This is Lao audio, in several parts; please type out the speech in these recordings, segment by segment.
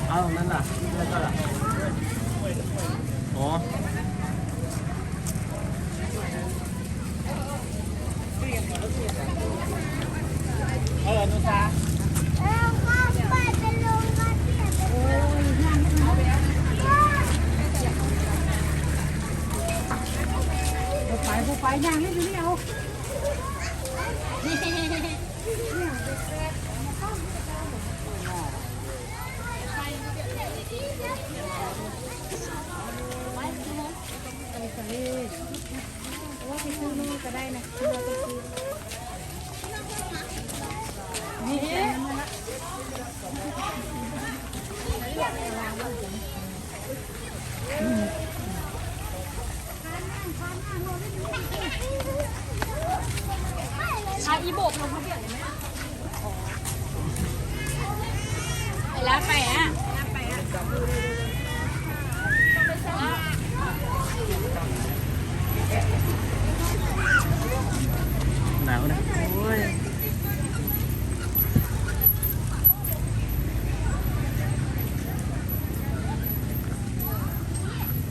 ເອົາ ນັ້ນລະ ແລ້ວກໍລະ ອໍ. ບໍ່ໄປ ບໍ່ໄປ ຍ່າງເລີຍ ຢູ່ນີ້ເອົາ. ເອົາອີໂບກລົງທະບຽນໄດ້ໄໝ? ໄປລະ ໄປອະ ໄປອະ. ໜາວນະ ໂອ້ຍ.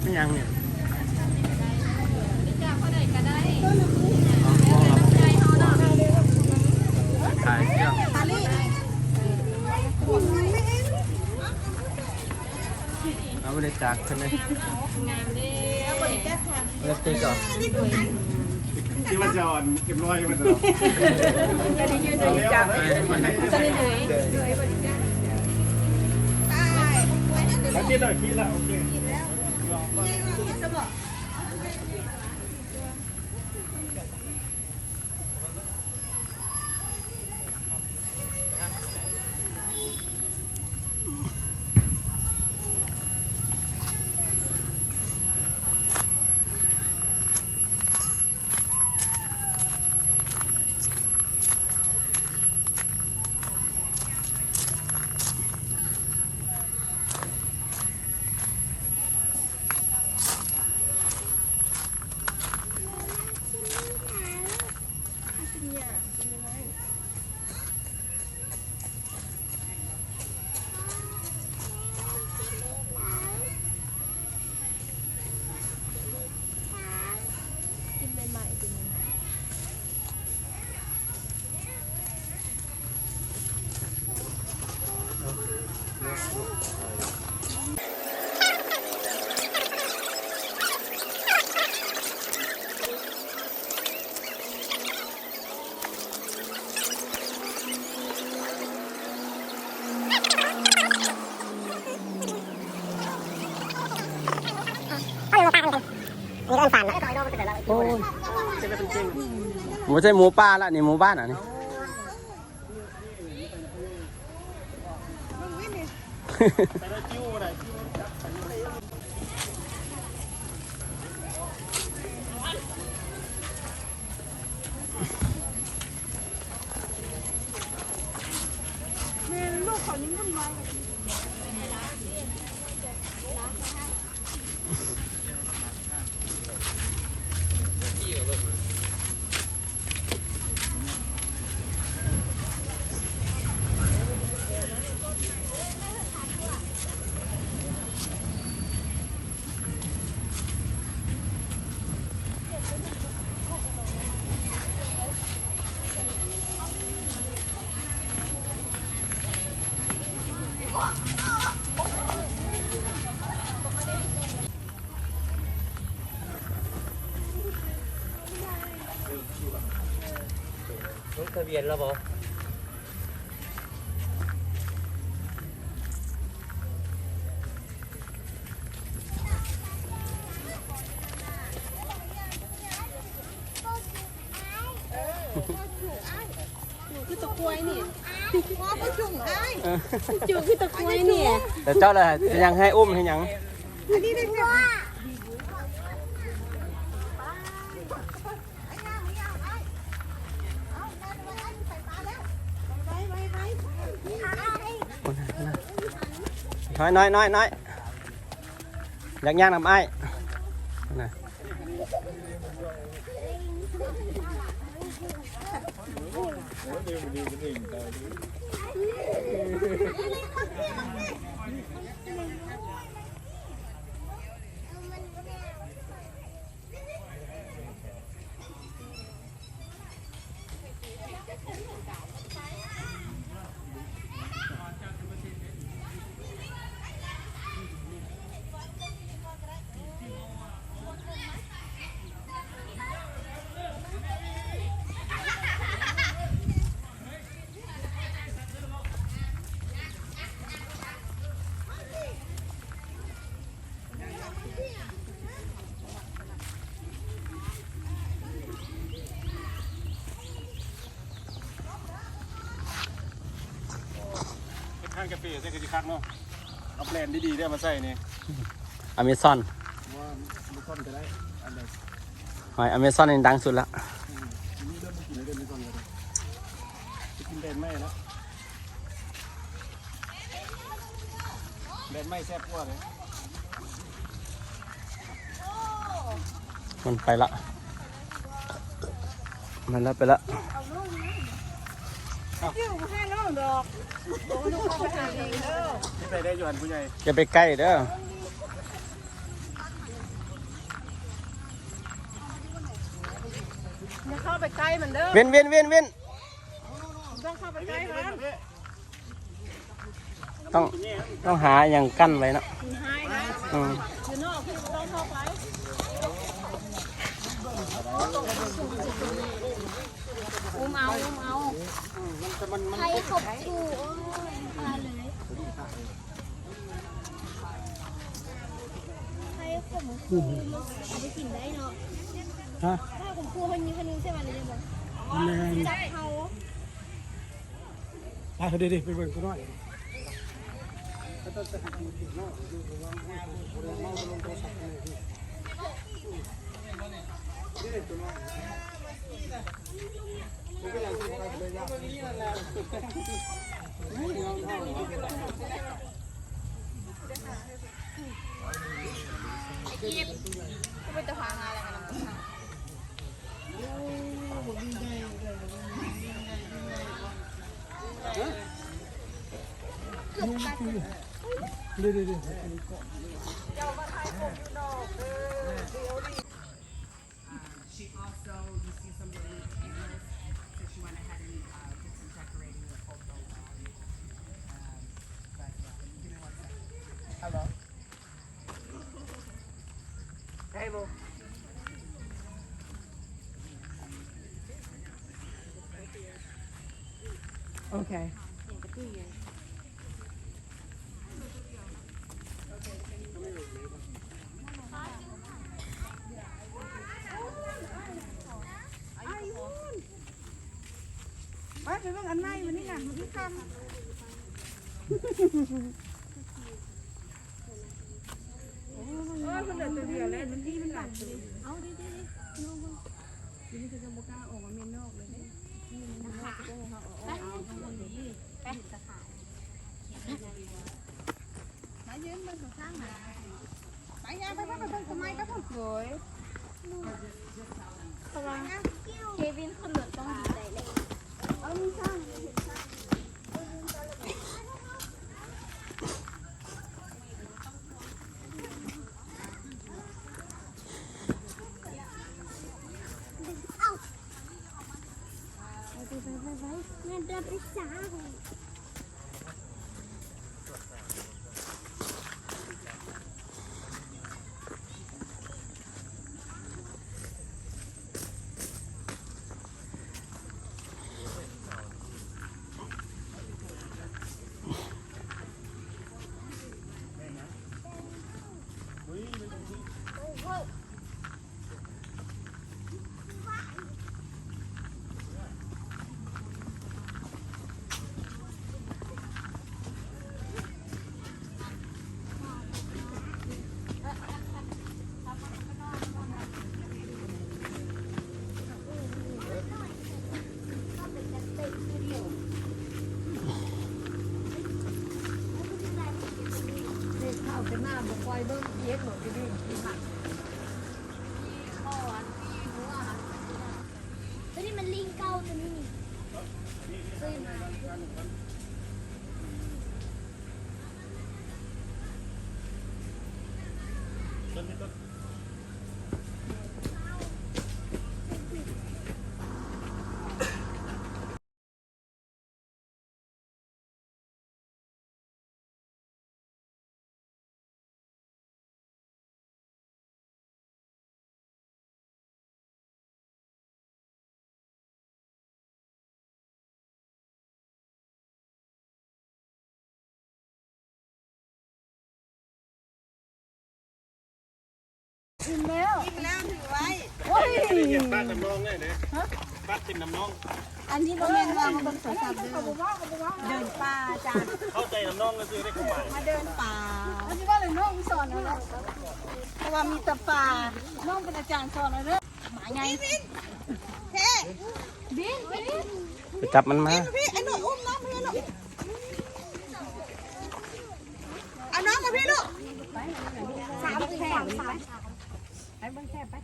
ແມ່ນຫຍັງນີ້? ຂາຍເຄື່ອງ ເອົາ ບໍ່ໄດ້ຈັກເພິ່ນເດ້. ງາມເດ້. ເລີບຕິກເອົາ ທີ່ວ່າຈະອ່ອນເອັມຮ້ອຍມັນເນາະ ບໍ່ໃຊ່ໝູປ່າລະ ນີ້ໝູບ້ານອະນີ້. ແມ່ນ ລູກເຂົາຍັງວຸ່ນວາຍກັນ. ລົງທະບຽນແລ້ວບໍ່? ຈູຄືຕະກວຍນີ້ ຈູຄືຕະກວຍນີ້. ແຕ່ເຈົ້າລະ ຍັງໃຫ້ອຸ້ມໃຫ້ຫຍັງ? ອັນນີ້ໄດ້ ນ້ອຍໆໆ ຢາກຍ່າງນຳອ້າຍນະ. ເຮັດຮ້ານກາເຟໃສ່ກະຊິຄັກເນາະ ເອົາແບຣນດີໆເດີມາໃສ່ນີ້ ອາເມຊອນ ວ່າອາເມຊອນກໍໄດ້ ອັນໃດ ຫອຍອາເມຊອນນີ້ດັງສຸດລະ ອືມ ມີເລີ່ມກິນແລ້ວເດີ ອາເມຊອນກໍໄດ້ ໄປກິນແບຣນໃໝ່ລະ ແບຣນໃໝ່ແຊບກວ່າເດ້. ມັນໄປລະ ມັນລະໄປລະ ຢູ່ບໍ່ໃຫ້ນ້ອງດອກ ໄປໄດ້ຢູ່ຫັ້ນຜູ້ໃຫຍ່ ຢ່າໄປໃກ້ເດີ ຢ່າເຂົ້າໄປໃກ້ມັນເດີ ເວັ້ນໆໆໆ ຢ່າເຂົ້າໄປໃກ້ມັນ. ຕ້ອງ ຕ້ອງຫາຫຍັງກັ້ນໄວ້ເນາະ ອືມ ຢູ່ນອກທີ່ບໍ່ຕ້ອງເຂົ້າໄປ ອຸ້ມເອົາ ອຸ້ມເອົາ ໄຂ່ຂົມຂູ່ ໂອ້ຍ ປາເລີຍ ໄຂ່ຂົມຂູ່ ເອົາໄປກິນໄດ້ເນາະ ຮະ ໄຂ່ຂົມຂູ່ເຮົາຍິງທະນູໃສ່ມັນໄດ້ບໍ່ ແມ່ນ ຈັບເຮົາ. ໄປເດີໆ ໄປເບິ່ງຕົວນ້ອຍ She also, you see some of the candles, so she went ahead and, uh, did some decorating with photos on, um, but, uh, give me one second. Hello. Hey, boo. Okay. ໄປ ໄປເບິ່ງອັນໃໝ່ ມື້ນີ້ນະ ມື້ຄ່ຳ. ໂອ້ຍ ມັນເຫຼືອຕົວດຽວແລ້ວ ມັນດີ ມັນບັງ. ເອົາດີໆ ລອງເບິ່ງ. ດຽວນີ້ກໍຈະບໍ່ກ້າອອກມາແມ່ນນອກເລີຍເດ້. ໄປ ໄປ ໄປ ໄປ. ມາຢືນເບິ່ງຂ້າງໆ ນະ. ໄປ ຍ່າງໄປ ໄປ ໄປເບິ່ງຕົ້ນໄມ້ກັບພວກເອີຍ. ເພາະວ່າເຄວິນຂຶ້ນລົດຕ້ອງດີໃຈແຫຼະ. ເອີ ມີຊ່າງ ເຫັນຊ່າງ. ໄປ ໄປ ໄປ ໄປ ແມ່ນເດີນໄປຊ້າ. ເຂົ້າເປັນໜ້າບໍ່ຄ່ອຍເບິ່ງເຮັດບໍ່ໄດ້ດີ. ຂໍອັນທີ່ ອີ່ມແລ້ວ ອີ່ມແລ້ວຖືໄວ້. ໂອ້ຍ ປາດນ້ຳນອງເດ້ ຮະ ປາດເປັນນ້ຳນອງ. ອັນນີ້ບໍ່ແມ່ນວ່າມາເບິ່ງໂທລະສັບເດີ ເດີນປ່າຈ້າ. ເຂົ້າໃຈນ້ຳນອງຊື່ໆເດ້ ມາເດີນປ່າ. ອັນນີ້ວ່າເລີຍ ນ້ອງສອນເອົາເນາະ ເພາະວ່າມີແຕ່ປ່າ. ນ້ອງເປັນອາຈານສອນເອົາເດີ. ໝາໃຫຍ່ ບິນ ເທ ບິນ ໄປຈັບມັນມາ. ໄອ້ໜ້ອຍ ອຸ້ມນ້ອງມາເລີຍລູກ. ເອົານ້ອງມາພີ້ລູກ. ສາມ ສາມ ສາມ ໄປເບິ່ງແຄບໄປ.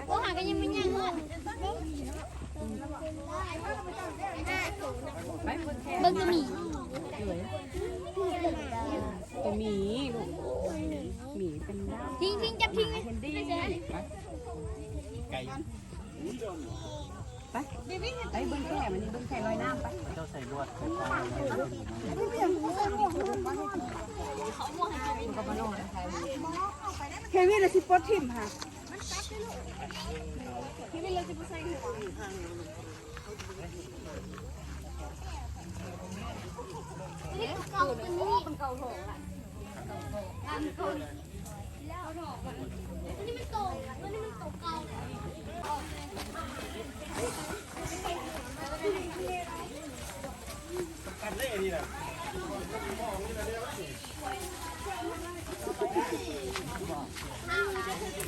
ໂທຫາກັນຍັງບໍ່ຍັງເນາະ. ເບິ່ງແຄບ ເບິ່ງແຕ່ໝີ່ ແຕ່ໝີ່ລູກ. ໂອ້ຍ ໝີ່ເປັນດາວ. ທິງ ທິງ ຈັບທິງ ເຫັນດີ. ໄກ ໄປ ໄປເບິ່ງແຄບ ອັນນີ້ເບິ່ງແຄບລອຍນ້ຳໄປ. ເຈົ້າໃສ່ລວດ ເຄວິນລະຊິປົດຖິ້ມຫາ ເຄວິນລະຊິບໍ່ໃສ່ຫົວ.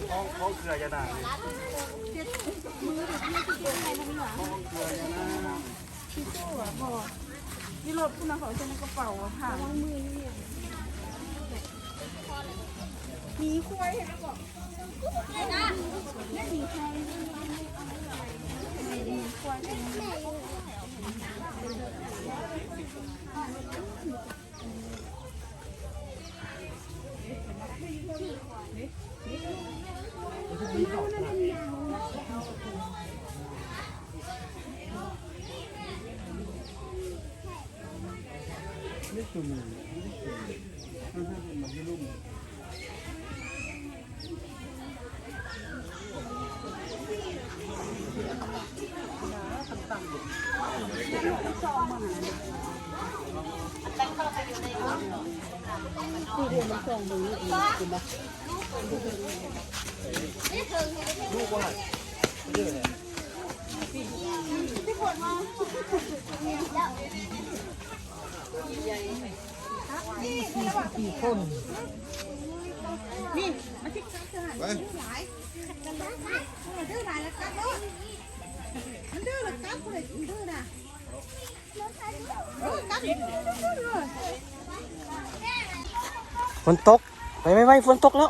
ຂອງ ຂອງເຄືອຢານາງ ຂອງເຄືອຢານາງ. ທິຊຊູ່ບໍ່? ຢູ່ລົດພຸ້ນນະ ເຂົາໃສ່ໃນກະເປົາ. ຖ້າມີຄວາຍເຫັນແລ້ວບໍ່? ມີຄວາຍ. ຝົນຕົກ ໄປໄວໆ ຝົນຕົກແລ້ວ.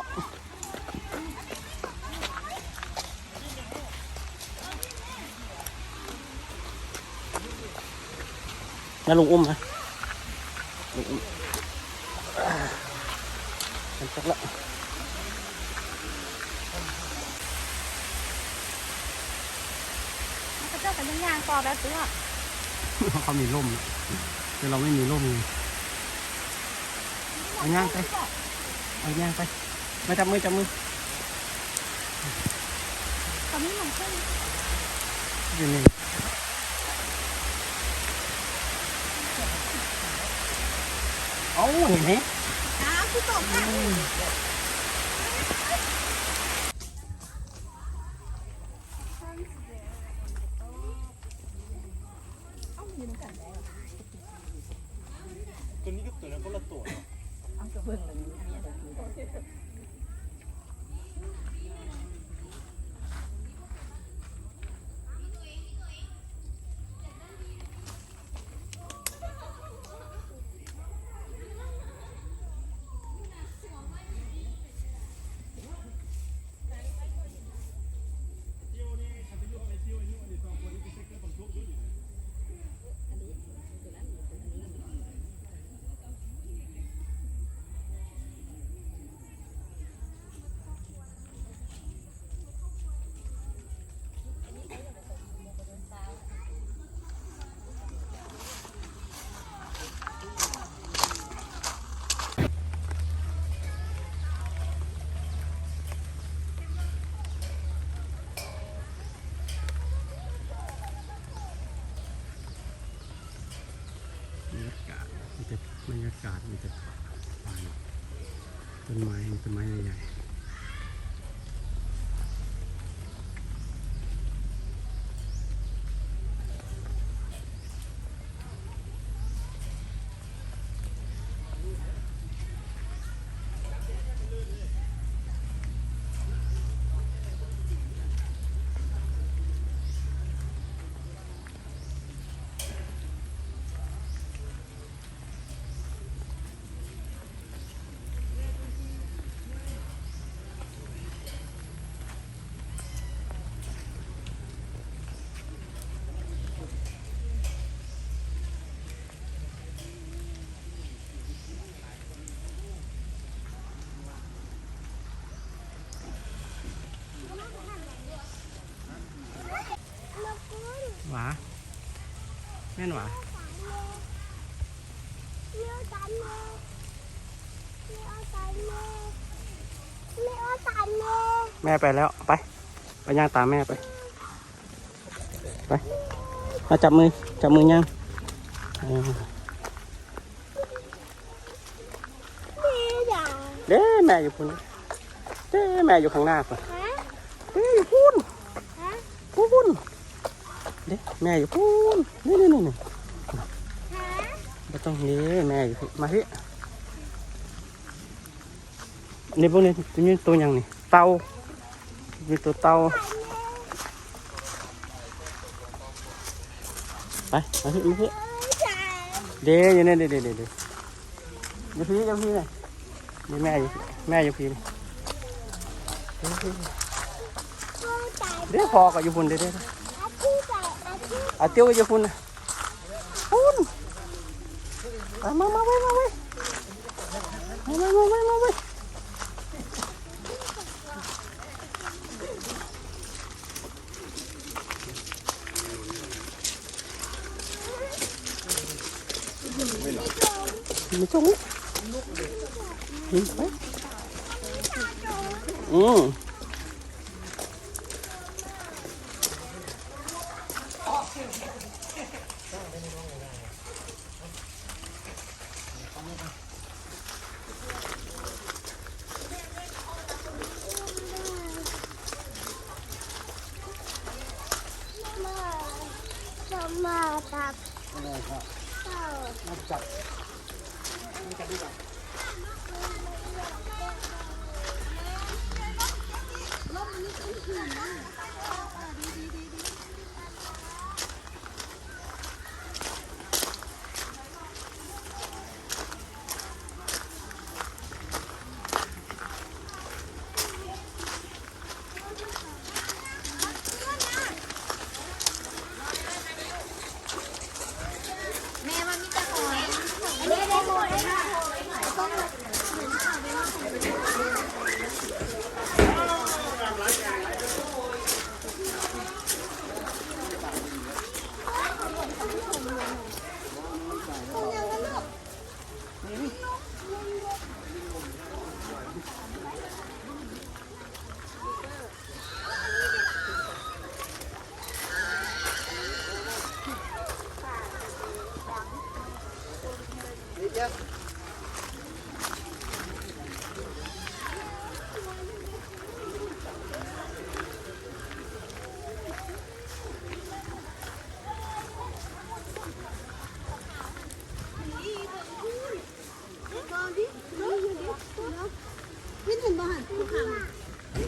ນະ ລຸງອຸ້ມນະ ລຸງອຸ້ມ. ມັນຕົກແລ້ວ ເຂົາເຈົ້າກໍຍັງຍ່າງຕໍ່ໄດ້ຕົວະ ເຂົາມີລົມ ແຕ່ເຮົາບໍ່ມີລົມ. ເອົາຍ່າງໄປ ເອົາຍ່າງໄປ. ມາຈັບມື ຈັບມື. ເຂົາມີໝອງເພິ່ນ ຢູ່ນີ້. ເອົາ ເຫັນເດ້. ອ້າວ ຄືຕົກນະ. ຕົວນີ້ກັບຕົວນັ້ນຄົນລະຕົວ. ເອົາ ກະເບິ່ງແລ້ວມີອັນນີ້. ບັນຍາກາດ ມີແຕ່ບັນຍາກາດ ມີແຕ່ປ່າ ປ່າ ຕົ້ນໄມ້ ມີຕົ້ນໄມ້ໃຫຍ່ໆ. ຫວາ ແມ່ນຫວາ. ແມ່ໄປແລ້ວ ໄປ ໄປຍ່າງຕາມແມ່ໄປ ໄປ ມາຈັບມື ຈັບມືຍ່າງ ເອີ ເດ້ ແມ່ຢູ່ພຸ້ນ ເດ້ ແມ່ຢູ່ຂ້າງໜ້າພຸ້ນ ເດ້ ຢູ່ພຸ້ນ ພຸ້ນ ເດ້ ແມ່ຢູ່ພຸ້ນ ນີ້ໆໆ ບໍ່ຕ້ອງ ເດ້ ແມ່ຢູ່ພີ້ ມາພີ້ ນີ້ ເບິ່ງນີ້ ມີໂຕຫຍັງນີ້ ເຕົ່າ ມີໂຕເຕົ່າ ໄປ ມາພີ້ ມາພີ້ ເດ້ ຢູ່ນີ້ ເດ້ ເດ້ ເດ້ ເດ້ ຢູ່ພີ້ ຢູ່ພີ້ ນີ້ ນີ້ແມ່ຢູ່ ແມ່ຢູ່ພີ້ ເດ້ ພໍ່ກໍຢູ່ພຸ້ນ ເດ້ ເດ້ ອາຕິວກໍຢູ່ພຸ້ນ ພຸ້ນ ມາ ມາ ມາໄວ ມາໄວ ມາ ມາ ມາໄວ ມາໄວ. ໄປ ອືມ.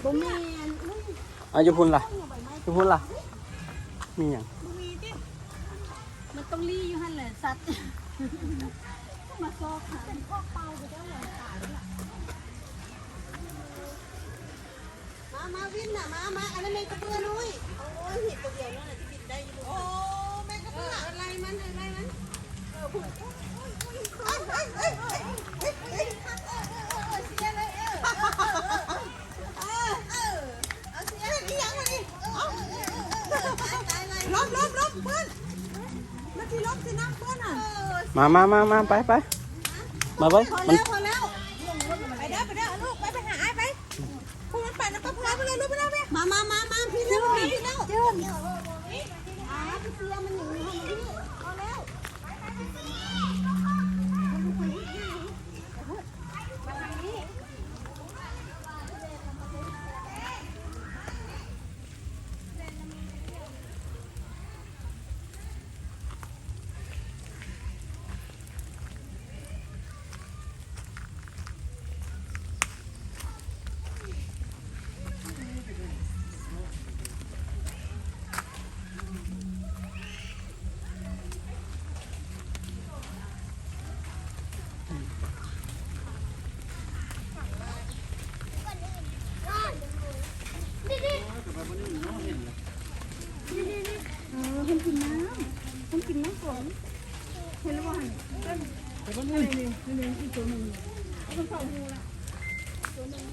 ບໍ່ແມ່ນ ເອົາຢູ່ພຸ້ນລະ ຢູ່ພຸ້ນລະ ມີຫຍັງ? ບໍ່ມີຕິ ມັນຕ້ອງລີ້ຢູ່ຫັ້ນແຫຼະ ສັດ ມາຊອກຫາ ເປັນພວກເປົ່າຢູ່ເດ້ອ ຕາຍແລ້ວລະ. ມາ ມາວິນນະ ມາ ມາ ອັນນັ້ນແມ່ນກະເບືອນ້ອຍ ໂອ້ຍ ເຫັນຕົວດຽວນັ້ນນະ ຊິບິນໄດ້ຢູ່ບໍ່? ໂອ້ ແມ່ນກະເບືອ ເອີ ໄລ່ມັນ ເອີ ໄລ່ມັນ ເອີ ພຸ້ນ ໂອ້ຍ ໂອ້ຍ ໂອ້ຍ ເອີ ເອີ ເອີ ເສຍເລີຍ ເອີ ເອີ ເອີ ເອີ ເອີ ເອົາ ເສຍ ເຮັດອີ່ຫຍັງວະນີ້? ເອີ ເອີ ເອີ ເອີ ເອີ ຕາຍ ຕາຍ ຕາຍ ລົ້ມ ລົ້ມ ລົ້ມ ເພື່ອນ ມັນຊິລົ້ມໃສ່ນ້ຳເພື່ອນຫັ້ນ ເອີ ມາ ມາ ມາ ມາ ໄປ ໄປ ມາເບິ່ງ ພໍແລ້ວ ພໍແລ້ວ ໄປເດີ ໄປເດີ ເອົາລູກ ໄປ ໄປຫາອ້າຍ ໄປ. ພຸ້ນ ໄປນຳປ້າພາໄປເລີຍ ລູກ ໄປເລີຍ ມາ ມາ ມາ ມາ ພີ້ແລ້ວ ພີ້ແລ້ວ ເຈີ້ນ ອ່າ ເສຍມັນຢູ່ນີ້ ພໍແລ້ວ ໄປ ໄປ ໄປ ໄປ ໄປ ໄປທາງນີ້.ເອີ ເພິ່ນກິນນ້ຳ ເພິ່ນກິນນ້ຳຝົນ ເຫັນແລ້ວບໍ່ຫັ້ນ? ເອີ ນີ້ ນີ້ ນີ້ ອີກຕົວໜຶ່ງ ເອົາເຂົ້າຮູລະ ຕົວໜຶ່ງ.